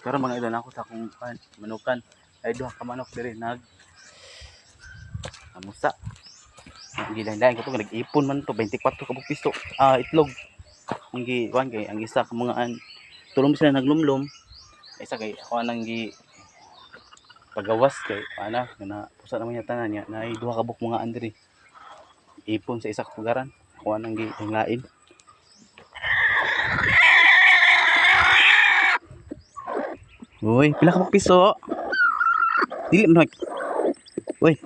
Karon, mga idol, ako sa akong kan, manukan. Ay duha ka manok diri nag amusa. Ang gilain-lain ko to, nag-ipon man to 24 ka piso ah itlog. Ang gi kuan kay ang isa ka mga an tulong sila naglumlum. Isa kay ako anang gi pagawas kay ana na pusa naman niya tanan niya naay duha ka buok mga an diri. Ipon sa isa ka pugaran. Ako anang gi lain. Uy, pila ka buok piso? Dili man. Uy.